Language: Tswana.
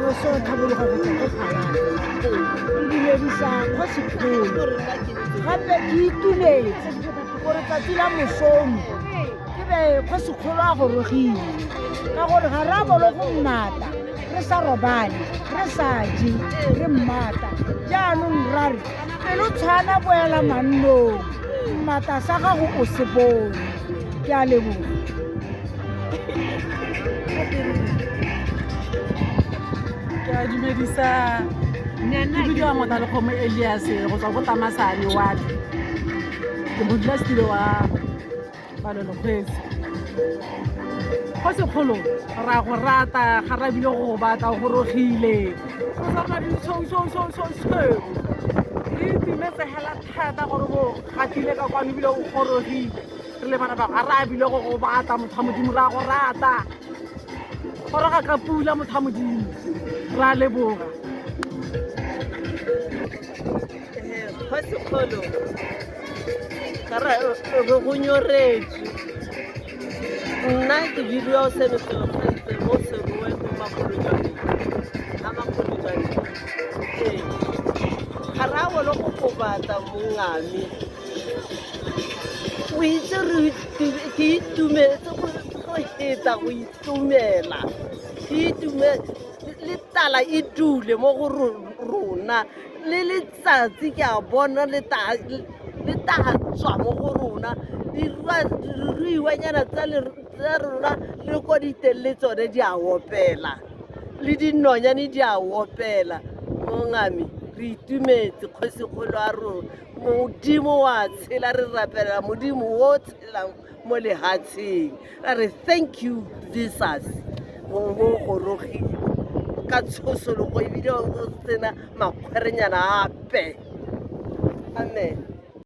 Moso tlhabologo go tswa ko Phalane. Ke dumedisa kgosikgolo gape ke itumetse gore tsatsi la mosono ke be kgosikgolo a gorogile ka gore ga re a bolo go mmata re sa robale re sa je re mmata jaanong ra re pelo tshwana boela mannong mmata sa gago o se bone ke a leboga. Ke a dumedisa, ke bidiwa Motalekgomo Elias go tswa ko Tamasane ward, ke modulasetilo wa Balolokgwetsi. Go sekgolo ra go rata ga ra bile go go batla o gorogile go tsamaya ditshou re itumetse hela thata gore bo gatile ka kwano ebile o gorogile re le bana ba ga ra bile go go batla motho wa modimo ra go rata goroga ka pula motho wa modimo ra leboga. Kgosikgolo ga re go nyoretswe nna ke bidiwa o senetse mo seroe mo makgolojwaneng a makgolojwaneng ee ga re a bolo go go batla mongame o itse re ke itumetse go feta go itumela ke itumetse le tala e dule mo go rona le letsatsi ke a bona le tla tswa mo go rona diruiwanyana tsa rona le ko diteng le tsone di a opela le dinonyane di a opela mongame re itumetse kgosikgolo a rona modimo wa tshela re rapelela modimo o tshelang mo lehatsheng ra re thank you Jesus go bo gorogile ka tshosologo ebile o tsena makgwerenyana ape amen.